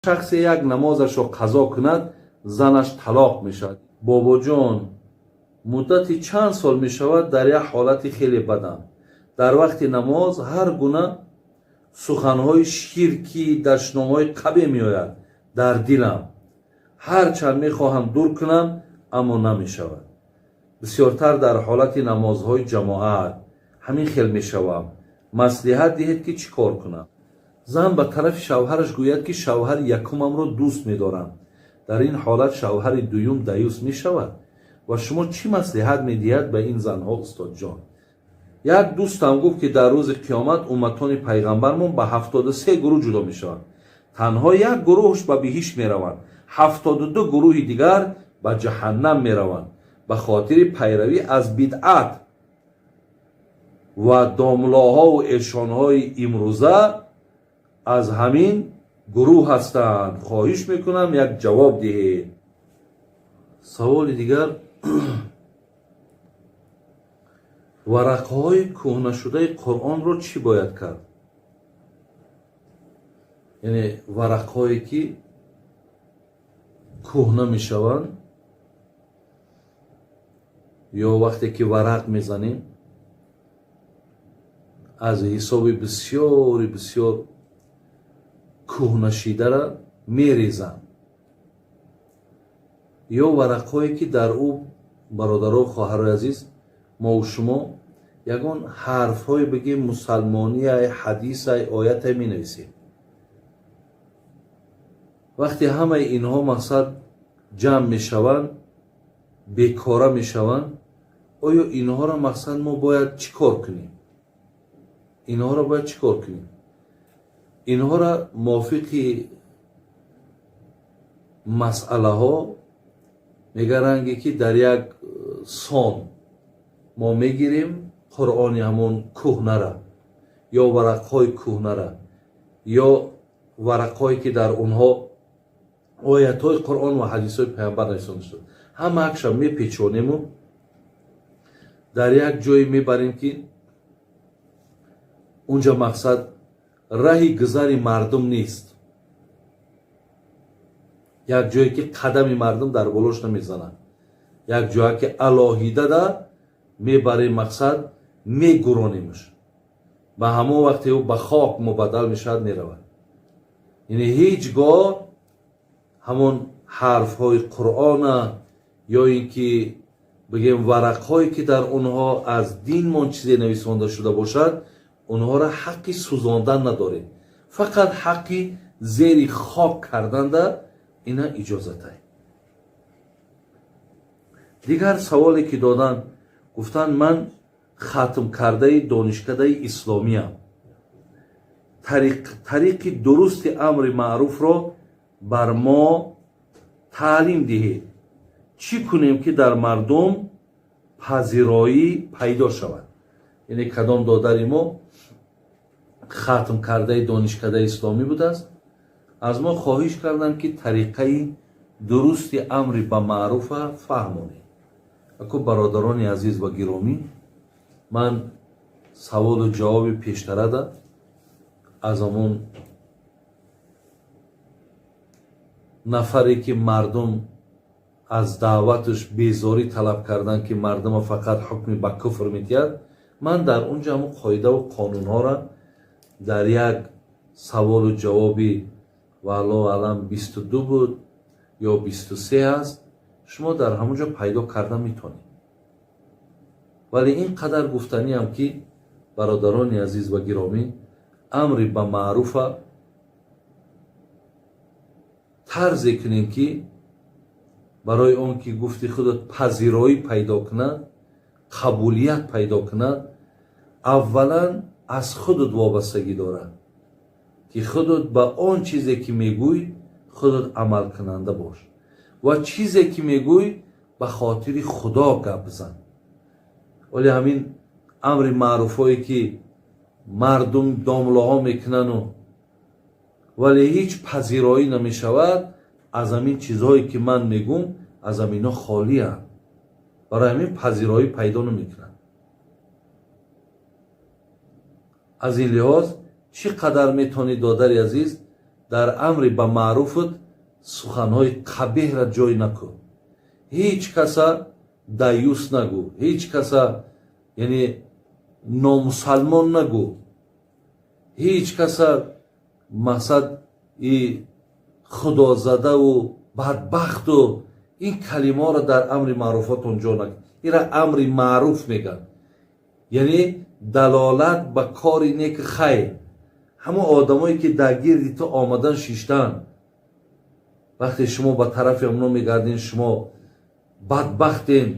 Шахсе як намозашро қазо кунад, занаш талоқ мешавад. Бобоҷон, муддати чанд сол мешавад, дар як ҳолати хеле бадам. Дар вақти намоз ҳар гуна суханҳои ширкӣ, дашномҳои қабеҳ меояд дар дилам. Ҳарчанд мехоҳам дур кунам, аммо намешавад. Бисёртар дар ҳолати намозҳои ҷамоат ҳамин хел мешавам. Маслиҳат диҳед, ки чӣ кор кунам. Зан ба тарафи шавҳараш гӯяд, ки шавҳари якумамро дӯст медорам. Дар ин ҳолат шавҳари дуюм даюс мешавад? Ва шумо чӣ маслиҳат медиҳад ба ин занҳо, устодҷон? Як дӯстам гуфт, ки дар рӯзи қиёмат умматони пайғамбармон ба 73 гурӯҳ ҷудо мешаванд. Танҳо як гурӯҳш ба биҳишт мераванд, 72 гурӯҳи дигар ба ҷаҳаннам мераванд ба хотири пайравӣ аз бидъат. Ва домлоҳову эшонҳои имрӯза аз ҳамин гурӯҳ ҳастанд. Хоҳиш мекунам, як ҷавоб диҳед. Саволи дигар: варақҳои кӯҳнашудаи Қуръонро чӣ бояд кард? Яъне варақҳое, ки кӯҳна мешаванд, ё вақте ки варақ мезанем, аз ҳисоби бисёри бисёр кӯҳнашидара мерезанд, ё варақҳое, ки дар ӯ, бародаро, хоҳарои азиз, мову шумо ягон ҳарфҳое, бигем, мусалмонияй, ҳадисай, оятай менависем, вақте ҳамаи инҳо, мақсад, ҷамъ мешаванд, бекора мешаванд, оё инҳоро, мақсад, мо бояд чӣ кор кунем? Инҳоро бояд чӣ кор кунем? Инҳоро мувофиқи масъалаҳо мега, ки дар як сон мо мегирем Қуръони ҳамон кӯҳнара ё варақҳои кӯҳнара, ё варақҳое, ки дар онҳо оятҳои Қуръон ва ҳадисҳои Паямбар нависонда шуд, ҳамаакша мепечонему дар як ҷое мебарем, ки унҷа, мақсад, раҳи гузари мардум нест, як ҷое, ки қадами мардум дар болош намезанад, як ҷое, ки алоҳидада мебарем, мақсад, мегуронемш. Ба ҳамон вақте ӯ ба хок мубаддал мешавад, меравад. Яъне ҳеҷ гоҳ ҳамон ҳарфҳои Қуръона ё ин ки, бигем, варақҳое, ки дар онҳо аз динмон чизе нависонда шуда бошад, онҳоро ҳаққи сӯзондан надорем, фақат ҳаққи зери хок карданда ина иҷозатай. Дигар саволе, ки доданд, гуфтанд: ман хатмкардаи донишкадаи исломиям, тариқи дурусти амри маъруфро бар мо таълим диҳед. Чӣ кунем, ки дар мардум пазироӣ пайдо шавад? Яъне кадом додари мо хатм кардаи донишкадаи исломӣ будааст, аз мо хоҳиш карданд, ки тариқаи дурусти амри ба маъруфа фаҳмонем. Ако, бародарони азиз ва гиромӣ, ман саволу ҷавоби пештарада аз ҳамон нафаре, ки мардум аз даъваташ безорӣ талаб карданд, ки мардума фақат ҳукми ба куфр медиҳад, ман дар он ҷо ҳамон қоидаву қонунҳоро дар як саволу ҷавоби, валлоҳу аълам, 22 буд ё 23 аст, шумо дар ҳамон ҷо пайдо карда метавонед. Вале ин қадар гуфтаниам, ки, бародарони азиз ва гиромӣ, амри ба маъруфа тарзе кунем, ки барои он ки, гуфти худат, пазироӣ пайдо кунад, қабулият пайдо кунад, аввалан аз худат вобастагӣ дорад, ки худат ба он чизе, ки мегӯй, худат амалкунанда бош ва чизе, ки мегӯй, ба хотири Худо гап бизан. Вале ҳамин амри маъруфҳое, ки мардум, домлоҳо мекунану, вале ҳеҷ пазироӣ намешавад, аз ҳамин чизҳое, ки ман мегӯм, аз ҳамино холианд, барои ҳамин пазироӣ пайдо намекунанд. Аз ин лиҳоз, чӣ қадар метавонӣ, додари азиз, Дар амри ба маъруфат суханҳои қабеҳра ҷой накун. Ҳеҷ каса даюс нагӯ, ҳеҷ каса, яъне, номусалмон нагӯ, ҳеҷ каса, мақсад, и худозадаву бадбахту ин калимаҳоро дар амри маъруфотон ҷо накун. Ира амри маъруф мегӯянд, яъне далолат ба кори неки хайр. Ҳамон одамое ки дар гирди ту омадан шиштан, вақте шумо ба тарафи онҳо мегардин, шумо бадбахтен,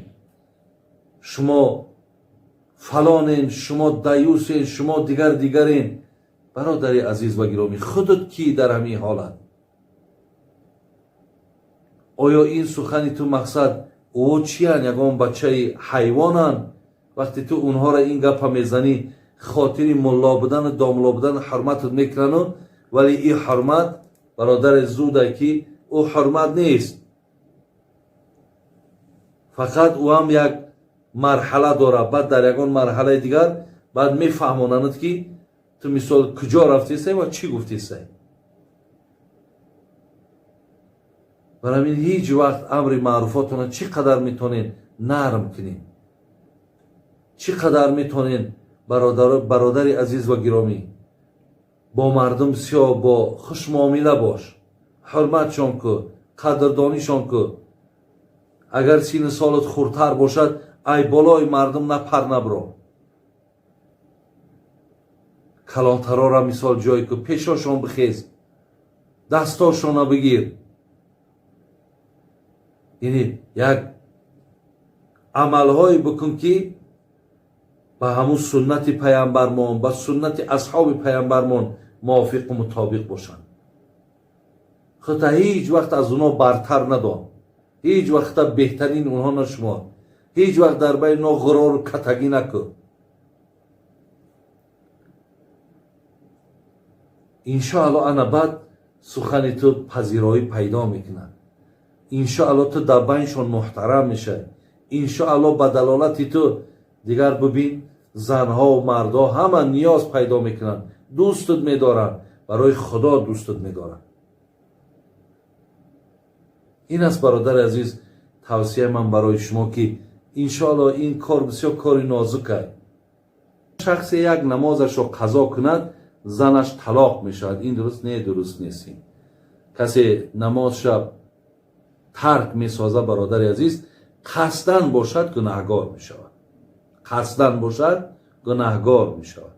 шумо фалонен, шумо даюсен, шумо дигар дигарен. Бародари азиз ва гиромӣ, худат кӣ дар ҳамин ҳолат? Оё ин сухани ту, мақсад, ӯ чиян? Ягон бачаи ҳайвонанд? Вақте ту онҳоро ин гапа мезанӣ, хотири мулло будану домло будану ҳурматат мекунану, вале ин ҳурмат, бародари, зуда ки ӯ ҳурмат нест. Фақат ӯ ҳам як марҳала дорад, баъд дар ягон марҳалаи дигар баъд мефаҳмонанд, ки ту, мисол, куҷо рафтесай ва чӣ гуфтесай. Барои ҳамин ҳеҷ вақт амри маъруфотона чӣ қадар метонед нарм кунед, чӣ қадар метонед, бародари азиз ва гиромӣ, бо мардум бисёр бо хушмуомила бош, ҳурматшон ку, қадрдонишон ку. Агар синну солат хурдтар бошад, ай болои мардум напар, набро. Калонтарора, мисол, ҷой ку, пешошон бихез, дастошона бигир. Яъне як амалҳое бикун, ки ба ҳамун суннати паямбармон, ба суннати асҳоби паямбармон мувофиқу мутобиқ бошанд. Худта ҳеҷ вақт аз онҳо бартар надон, ҳеҷ вақта беҳтарин онҳо нашумор, ҳеҷ вақт дар байни онҳо ғурору катагӣ накун. Иншоалло, ана баъд сухани ту пазироӣ пайдо мекунад. Иншоалло, ту дар байншон муҳтарам мешавӣ. Иншоалло, ба далолати ту дигар, бибин, занҳову мардҳо ҳама ниёз пайдо мекунанд, дӯстат медоранд, барои Худо дӯстат медоранд. Ин аст, бародари азиз, тавсияи ман барои шумо, ки иншоалло ин кор бисёр кори нозук аст. Шахсе як намозашро қазо кунад, занаш талоқ мешавад. Ин дуруст не? Дуруст нест. Касе намозша тарк месоза, бародари азиз, қасдан бошад, гунаҳгор мешавад, қасдан бошад, гунаҳгор мешавад.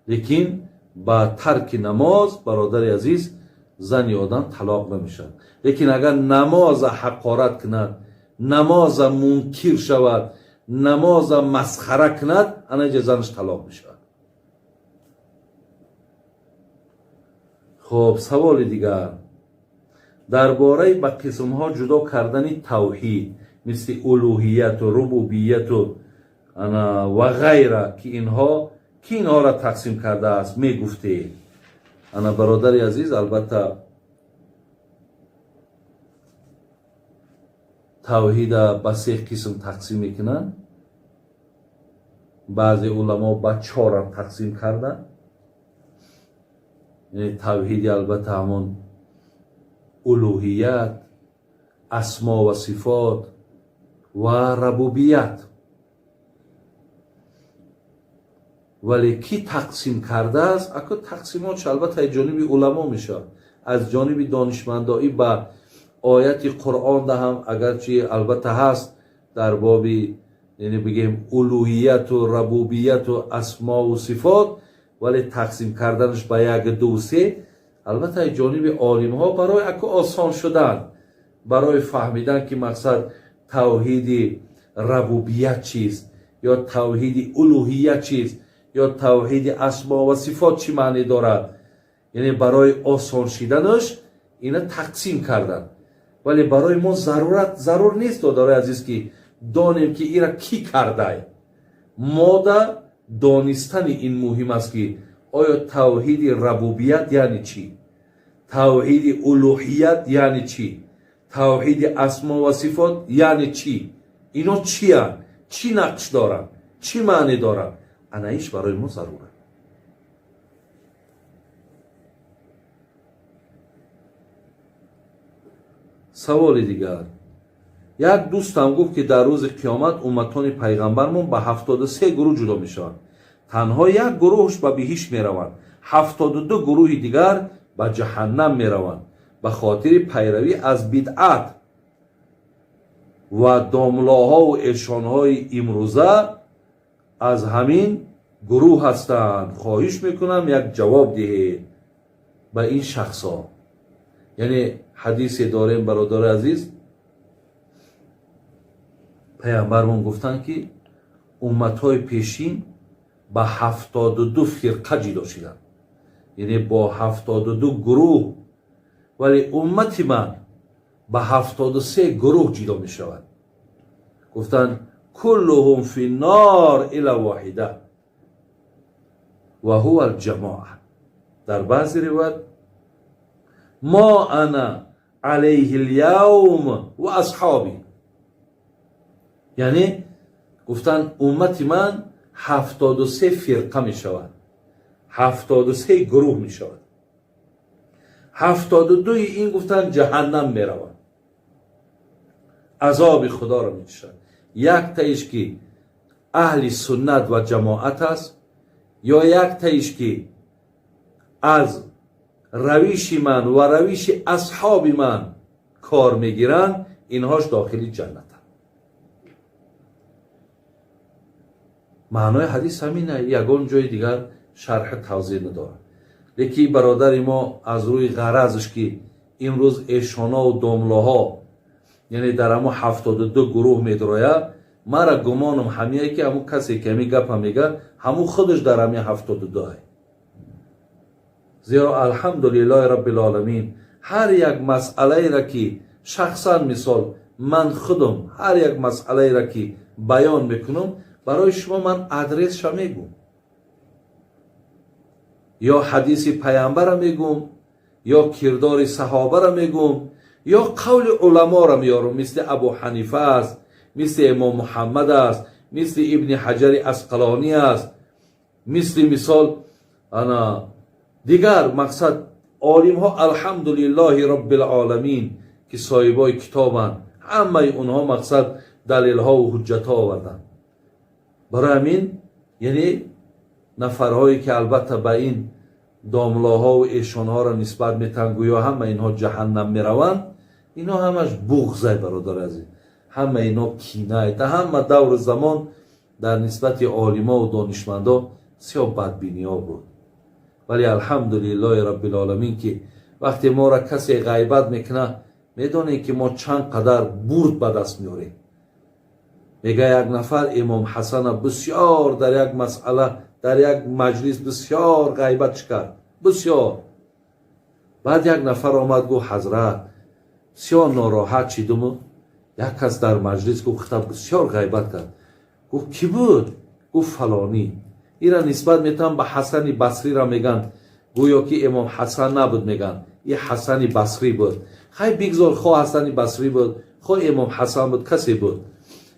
Лекин ба тарки намоз, бародари азиз, зани одам талоқ намешавад. Лекин агар намоза ҳақорат кунад, намоза мункир шавад, намоза масхара кунад, ана иҷа занаш талоқ мешавад. Хуб, саволи дигар дар бораи ба қисмҳо ҷудо кардани тавҳид, мисли улӯҳияту рубубияту ва ғайра, ки инҳо ки инҳоро тақсим кардааст, мегуфтед. Ана, бародари азиз, албатта, тавҳида ба се қисм тақсим мекунанд, баъзе уламо ба чорам тақсим карданд. Тавҳиди, албатта, ҳамон улӯҳият, асмо ва сифот ва рабубият. Вале кӣ тақсим кардааст? Ако тақсимот албатта аз ҷониби уламо мешавад, аз ҷониби донишмандоӣ. Ба ояти Қуръон даҳам, агарчи албатта ҳаст дар боби, яъне, бигем, улӯҳияту рабубияту асмову сифот, вале тақсим карданаш ба як, ду, се, албатта аз ҷониби олимҳо барои ако осон шудан, барои фаҳмидан, ки мақсад тавҳиди рабубият чист ё тавҳиди улӯҳият чист ё тавҳиди асмо ва сифот чӣ маъне дорад, яъне барои осон шиданаш ина тақсим карданд. Вале барои мо зарурат зарур нест, додарои азиз, ки донем, ки ира кӣ кардай. Мода донистани ин муҳим аст, ки оё тавҳиди рабубият яъне чӣ, тавҳиди улӯҳият яъне чӣ, тавҳиди асмо ва сифот яъне чӣ, ино чиянд, чӣ нақш доранд, чӣ маъне доранд. Ана иш барои мо зарур аст. Саволи дигар. Як дӯстам гуфт, ки дар рӯзи қиёмат умматони пайғамбармон ба 73 гурӯҳ ҷудо мешаванд. Танҳо як гурӯҳш ба биҳишт мераванд, 72 гурӯҳи дигар ба ҷаҳаннам мераванд ба хотири пайравӣ аз бидъат ва домлоҳову эшонҳои имрӯза аз ҳамин гурӯҳ ҳастанд. Хоҳиш мекунам, як ҷавоб диҳед ба ин шахсҳо. Яъне ҳадисе дорем, бародари азиз, паямбармон гуфтанд, ки умматҳои пешин ба 72 фирқа ҷудо шуданд, яъне бо 72 гурӯҳ, вале уммати ман ба 73 гурӯҳ ҷудо мешавад. Гуфтанд: كلهم في النار إلا واحدة وهو الجماعة. Дар баъзе ривоят: ما أنا عليه اليوم وأصحابي. Яъне гуфтанд, уммати ман 73 фирқа мешавад, 73 гурӯҳ мешавад, 72-и ин, гуфтанд, ҷаҳаннам мераванд, азоби худоро мечашанд. Яктаиш ки аҳли суннат ва ҷамоат аст ё яктаиш ки аз равиши ман ва равиши асҳоби ман кор мегиранд, инҳош дохили ҷаннатанд. Маънои ҳадис ҳамина, ягон ҷои дигар шарҳи тавзеҳ надорад. Лекин бародари мо аз рӯи ғаразш, ки имрӯз эшонову домлоҳо, яъне дар ҳамо 72 гурӯҳ медрояд, мара гумонам ҳамие, ки ҳамун касе ки ҳамин гапа мега, ҳамун худаш дар ҳамин 72-ай. Зеро, алҳамдулиллоҳи роббил, ҳар як масъалаеро ки шахсан, мисол, ман худам ҳар як масъалаеро ки баён мекунам барои шумо, ман адресша мегӯм, ё ҳадиси паямбара мегӯм, ё кирдори саҳобара мегӯм, ё қавли уламоро меёрам, мисли Абу Ҳанифа аст, мисли Имом Муҳаммад аст, мисли Ибни Ҳаҷари Асқалонӣ аст, мисли, мисол, ана дигар, мақсад, олимҳо, алҳамдулиллоҳи роббил, ки соҳибои китобанд, ҳамаи онҳо, мақсад, далелҳову ҳуҷҷатҳо оварданд. Барои ҳамин, яъне нафарҳое ки албатта ба ин домлоҳову эшонҳоро нисбат метаҳанд, гӯё ҳама инҳо ҷаҳаннам мераванд, инҳо ҳамаш буғзай, бародари азиз, ҳама ино кинай. Та ҳама давру замон дар нисбати олимову донишмандо бисёр бадбиниҳо буд. Вале, алҳамдулиллоҳи роббилоламин, ки вақте моро касе ғайбат мекунад, медонем, ки мо чанд қадар бурд ба даст меорем. Мега, як нафар Имом Ҳасана бисёр дар як масъала, дар як маҷлис бисёр ғайбатш кард, бисёр. Баъд як нафар омад, гуфт: «Ҳазрат, бисёр нороҳат шидуму як кас дар маҷлис гуфт, хита бисёр ғайбат кард». Гуфт: «Кӣ буд?» Гуфт: «Фалонӣ». Ира нисбат метавон ба Ҳасани Басрира меган, гӯё ки Имом Ҳасан набуд, меган, и Ҳасани Басрӣ буд. Хай, бигзор, хо Ҳасани Басрӣ буд, хо Имом Ҳасан буд, касе буд.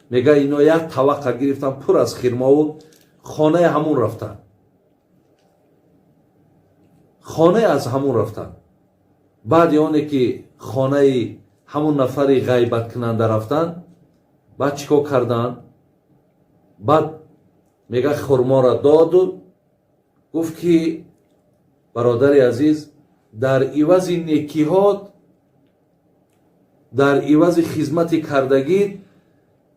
Мега, ино як таваққа гирифтан, пур аз хирмову, хонаи ҳамун рафтанд, хонаи аз ҳамун рафтанд. Баъди оне ки хонаи ҳамун нафари ғайбаткунанда рафтанд, баъд чӣ кор карданд? Баъд, мега, хурморо доду гуфт, ки бародари азиз, дар ивази некиҳот, дар ивази хизмати кардагит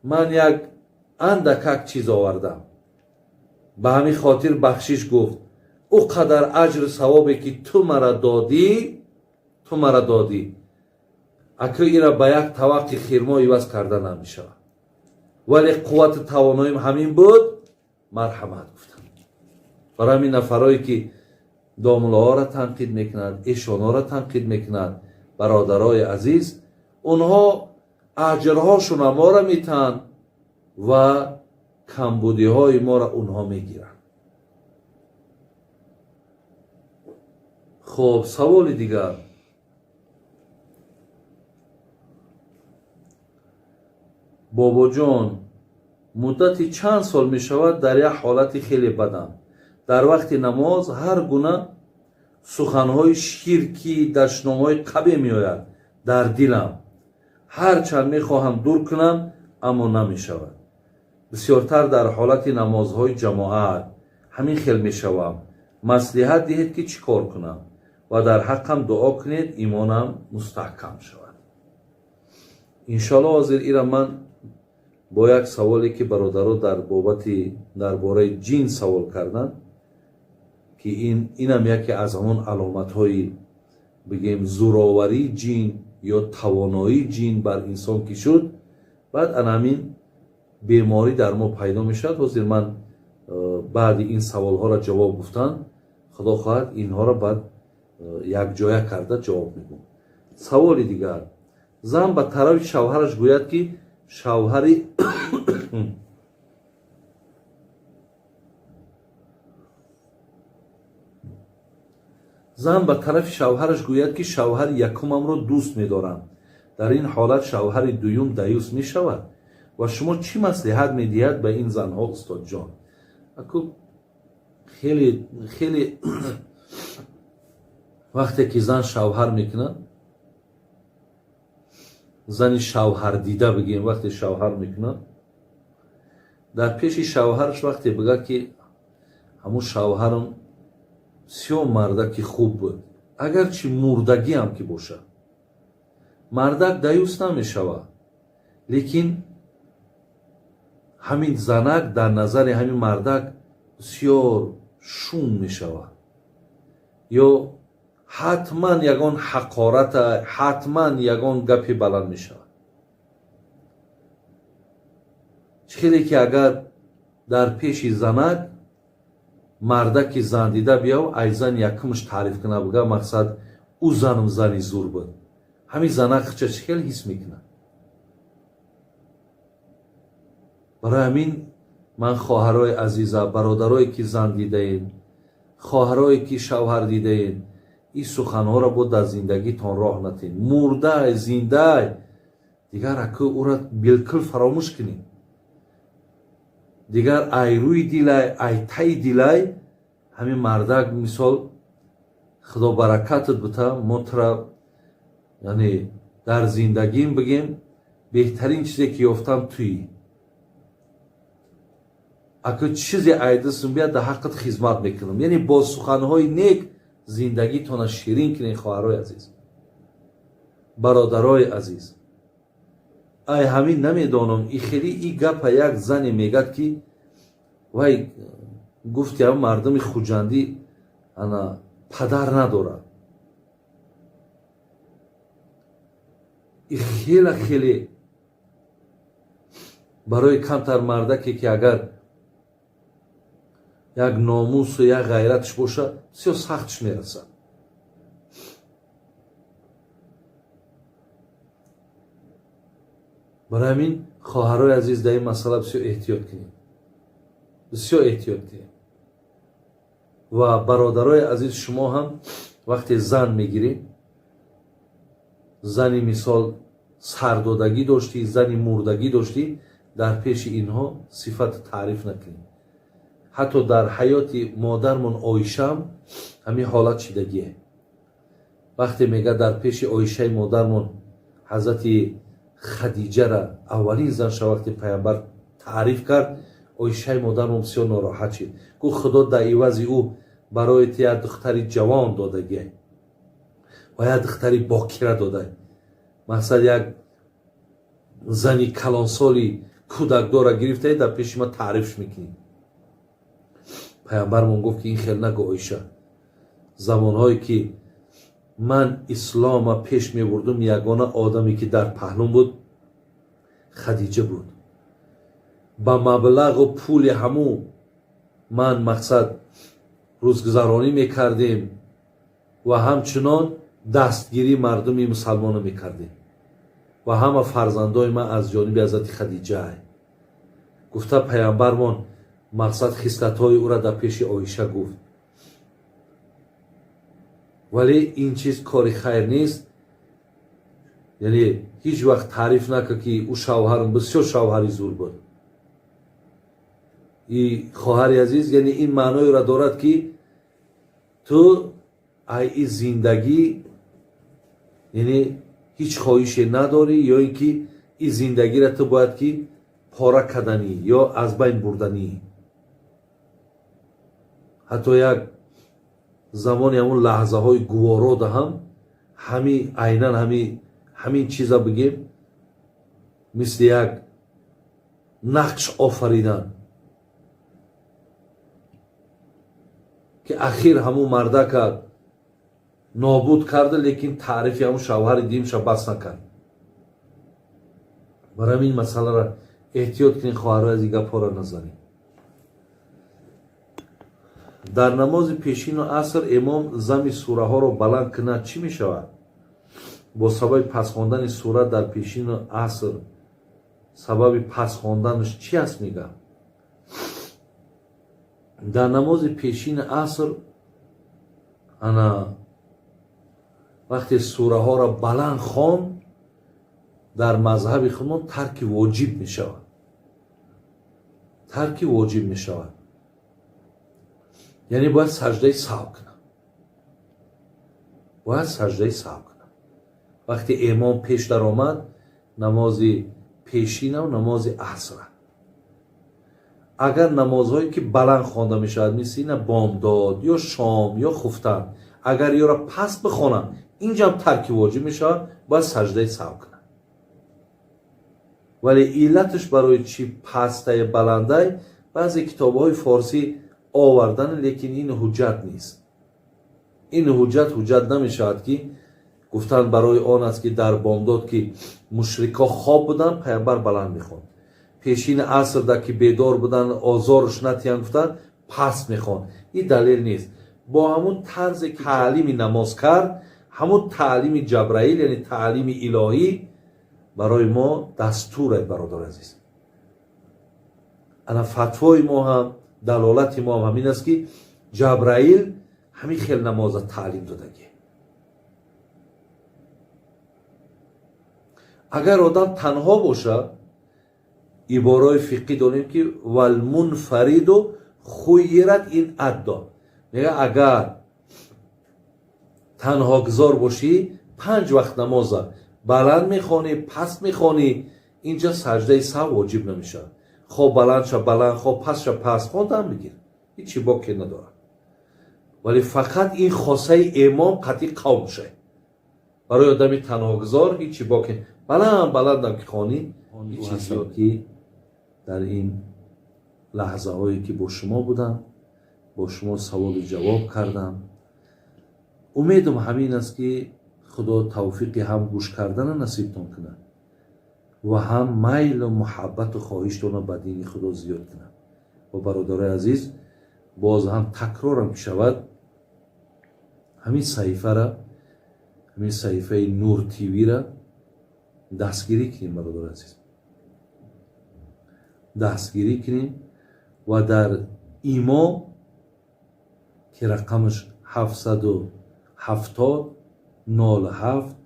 ман як андакак чиз овардам. Ба ҳамин хотир бахшиш гуфт: ӯ қадар аҷру савобе ки ту мара додӣ, ту мара додӣ, акӯ ира ба як таваққи хирмо иваз карда намешавад, вале қуввати тавоноим ҳамин буд, марҳамат, гуфтам. Барои ҳамин нафарое ки домулоҳоро танқид мекунанд, эшонҳоро танқид мекунанд, бародарои азиз, онҳо аҷрҳошона моро метаҳанд ва камбудиҳои моро онҳо мегиранд. Хуб, саволи дигар. Бобоҷон, муддати чанд сол мешавад, дар як ҳолати хеле бадам. Дар вақти намоз ҳар гуна суханҳои ширкӣ, дашномҳои қабеҳ меояд дар дилам. Ҳарчанд мехоҳам дур кунам, аммо намешавад. Бисёртар дар ҳолати намозҳои ҷамоат ҳамин хел мешавам. Маслиҳат диҳед, ки чӣ кор кунам ва дар ҳаққам дуо кунед, имонам мустаҳкам шавад. Иншоалло, ҳозир ира ман бо як саволе, ки бародаро дар бобати дар бораи ҷин савол карданд, ки инам яке аз ҳамон аломатҳои, бигем, зӯроварии ҷин ё тавоноии ҷин бар инсон ки шуд, баъд ана ҳамин беморӣ дар мо пайдо мешавад. Ҳозир ман баъди ин саволҳоро ҷавоб гуфтан, худо хоҳад, инҳоро баъд якҷоя карда ҷавоб мегӯм. Саволи дигар: зан ба тарафи шавҳараш гӯяд, ки шавҳари зан ба тарафи шавҳараш гӯяд, ки шавҳари якумамро дӯст медорам. Дар ин ҳолат шавҳари дуюм даюс мешавад? Ва шумо чӣ маслиҳат медиҳад ба ин занҳо, устодҷон? Аку, хеле хеле вақте ки зан шавҳар мекунад, зани шавҳардида, бигем, вақте шавҳар мекунад, дар пеши шавҳараш вақте бигӯяд, ки ҳамун шавҳарам бисёр мардаки хуб буд, агарчи мурдагиам ки бошад, мардак даюс намешавад, лекин ҳамин занак дар назари ҳамин мардак бисёр шум мешавад ё ҳатман ягон ҳақората, ҳатман ягон гапи баланд мешавад. Чӣ хеле ки агар дар пеши занак мардаки зандида биёв, ай зан якумш таъриф кунад, буга, мақсад, ӯ занам зани зур буд, ҳамин занак хича чӣ хел ҳис мекунад? Барои ҳамин ман, хоҳарои азиза, бародарое ки зан дидаед, хоҳарое ки шавҳар дидаед, ин суханҳоро бо дар зиндагитон роҳ натиҳед. Мурдай, зиндай, дигар аку ӯра билкул фаромӯш кунед. Дигар ай рӯи дилай, ай таи дилай ҳамин мардак, мисол, худо баракатат бита, мо тура, яъне, дар зиндагим, бигем, беҳтарин чизе ки ёфтам туӣ. Аку чизе айдисм бияд, дар ҳаққат хизмат мекунам. Яъне бо суханҳои нек зиндагитона ширин кунед, хоҳарои азиз, бародарои азиз. Ай ҳамин намедонам, и хели и гапа як зане мегӯяд, ки вай гуфти ҳам мардуми Хуҷандӣ ана падар надорад. И хела хеле барои камтар мардаке, ки агар як номусу як ғайратш бошад, бисёр сахтш мерасад. Барои ҳамин, хоҳарои азиз, дар ин масъала бисёр эҳтиёт кунед, бисёр эҳтиёт кунед. Ва бародарои азиз, шумо ҳам вақте зан мегиред, зани, мисол, сардодагӣ доштӣ, зани мурдагӣ доштӣ, дар пеши инҳо сифату таъриф накунед. Ҳатто дар ҳаёти модармон Оишаам ҳамин ҳолат шидагие. Вақте мега, дар пеши Оишаи модармон ҳазрати Хадиҷара, аввалин занша, вақте Паямбар таъриф кард, Оишаи модармон бисёр нороҳат шид. Гуфт: «Худо дар ивази ӯ барои ту як духтари ҷавон додагие ва як духтари бокира дода. Мақсад, як зани калонсоли кӯдакдора гирифтаи, дар пеши ма таърифш мекунӣ». Паямбармон гуфт, ки ин хел нагӯ, Оиша. Замонҳое ки ман ислома пеш мебурдум, ягона одаме ки дар паҳлум буд, Хадиҷа буд. Ба маблағу пули ҳамӯ ман, мақсад, рӯзгузаронӣ мекардем ва ҳамчунон дастгирии мардуми мусалмонро мекардем ва ҳама фарзандои ман аз ҷониби ҳазрати Хадиҷа, гуфта паямбармон, мақсад, хислатҳои ӯра дар пеши Оиша гуфт. Вале ин чиз кори хайр нест. Яъне ҳеҷ вақт таъриф накард, ки ӯ шавҳарам бисёр шавҳари зур буд. И хоҳари азиз, яъне ин маъноеро дорад, ки ту ай и зиндагӣ, яъне Ҳеҷ хоҳише надорӣ, ё ин ки ин зиндагиро ту бояд ки пора карданӣ ё аз байн бурданӣ. Ҳатто як замони ҳамун лаҳзаҳои гуворода ҳам ҳами айнан ҳамин чиза бигем, мисли як нақш офаридан, ки ахир ҳамун мардака нобуд карда, лекин таърифи ҳамун шавҳари димша бас накард. Барои ҳамин масъаларо эҳтиёт кунед, хоҳаро, аз ин гапҳоро назанед. Дар намози пешину аср имом зами сураҳоро баланд кунад, чӣ мешавад? Бо сабаби пас хондани сура дар пешину аср, сабаби пас хонданаш чӣ аст? Мега, дар намози пешини аср ана вақте сураҳоро баланд хонд, дар мазҳаби худмон тарки воҷиб мешавад, тарки воҷиб мешавад, яъне бояд саждаи саҳв кунад, бояд саждаи саҳв кунад. Вақте имом пеш даромад, намози пешинав намози асра, агар намозҳое ки баланд хонда мешавад, мисли ина бомдод ё шом ё хуфтан, агар ёро пас бихонанд, инҷам тарки воҷиб мешавад, бояд саждаи саҳв кунад. Вале иллаташ барои чӣ пастае баландай, баъзе китобҳои форсӣ овардан, лекин ин ҳуҷҷат нест. Ин ҳуҷҷат ҳуҷҷат намешавад, ки гуфтан барои он аст, ки дар бомдод, ки мушрикҳо хоб буданд, паямбар баланд мехонд, пешини асрда, ки бедор буданд, озоруш натиҳанд гуфтанд, паст мехонд. Ин далел нест. Бо ҳамун тарзе ки таълими намоз кард, ҳамун таълими Ҷабраил, яъне таълими илоҳӣ барои мо дастур, бародар азиз. Ана фатвои мо ҳам, далолати мо ҳам ҳамин аст, ки Ҷабраил ҳамин хел намоза таълим додагӣ. Агар одам танҳо бошад, ибораҳои фиқҳӣ дорем, ки валмунфариду хуйират ин аддо, мега, агар танҳогузор бошӣ, панҷ вақт намоза баланд мехонӣ, паст мехонӣ, инҷа саждаи саҳв воҷиб намешавад. Хоб баланд ша баланд, хоб паст ша паст, хондан бигир, ҳичи боке надорад. Вале фақат ин хосаи имом қатъи қавм шай. Барои одами танҳогузор ҳичи боке, баланд баландам ки хонӣ, ҳичи. Ки дар ин лаҳзаҳое ки бо шумо будам, бо шумо саволу ҷавоб кардам, умедам ҳамин аст, ки Худо тавфиқи ҳам гӯш кардана насибтон кунад ва ҳам майлу муҳаббату хоҳиштонро ба дини Худо зиёд кунад. Ва бародарои азиз, боз ҳам такрорам ки шавад, ҳамин саҳифара, ҳамин саҳифаи Нур ТВ-ра дастгирӣ кунем, бародари азиз, дастгирӣ кунем ва дар имо, ки рақамаш 770 07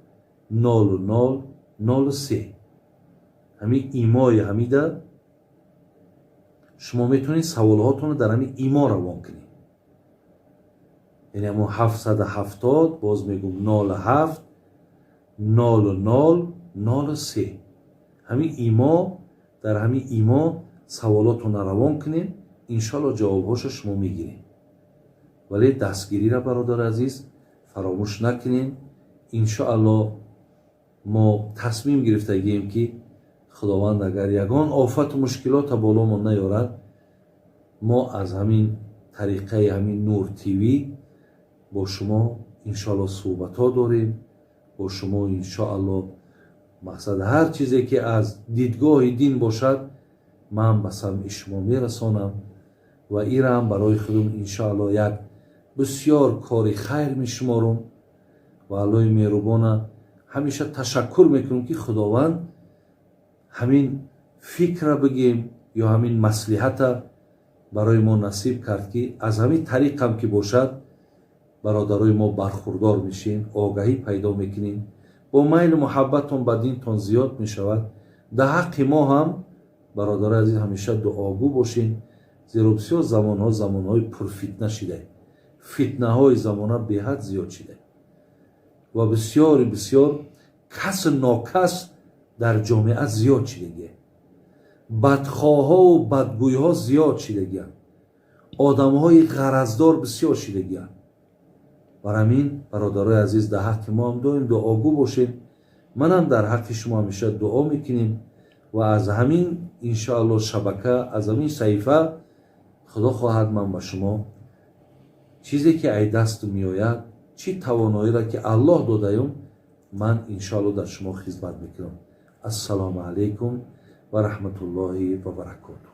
00 03, ҳамин имои ҳамида шумо метавонед саволҳотонро дар ҳамин имо равон кунед. Яъне ҳамон 770, боз мегӯм, 07 00 03, ҳамин имо, дар ҳамин имо саволотонро равон кунед, иншоалло ҷавобҳошо шумо мегиред. Вале дастгириро, бародари азиз, фаромӯш накунед. Иншоалло мо тасмим гирифтагием, ки Худованд агар ягон офату мушкилота боломон наёрад, мо аз ҳамин тариқаи ҳамин Нур ТВ бо шумо иншоалло суҳбатҳо дорем, бо шумо иншоалло. Мақсад, ҳар чизе ки аз дидгоҳи дин бошад, ман ба самъи шумо мерасонам ва ирам барои худум иншоалло як бисёр кори хайр мешуморум ва Аллоҳи меҳрубона ҳамеша ташаккур мекунем, ки Худованд ҳамин фикра бигем ё ҳамин маслиҳата барои мо насиб кард, ки аз ҳамин тариқам ки бошад, бародарои мо бархурдор мешем, огаҳӣ пайдо мекунем, бо майлу муҳаббатон ба динтон зиёд мешавад. Дар ҳаққи мо ҳам, бародарои азиз, ҳамеша дуогӯ бошем, зеро бисёр замонҳо замонҳои пурфитна шида, фитнаҳои замона беҳад зиёд шида ва бисёри бисёр. Касу нокас дар ҷомеа зиёд шидагия, бадхоҳову бадгӯйҳо зиёд шидагиянд, одамҳои ғараздор бисёр шидагиянд. Бар ҳамин, бародарои азиз, дар ҳаққи мо ҳам доим дуогӯ бошед. Манам дар ҳаққи шумо ҳамеша дуо мекунем ва аз ҳамин, иншоалло, шабака, аз ҳамин саҳифа, худо хоҳад, ман ба шумо чизе ки ай дасту меояд, чӣ тавоноиро ки Аллоҳ додаюм, ман иншоалло дар шумо хизмат мекунам. Ассалому алайкум ва раҳматуллоҳи ва баракотуҳ.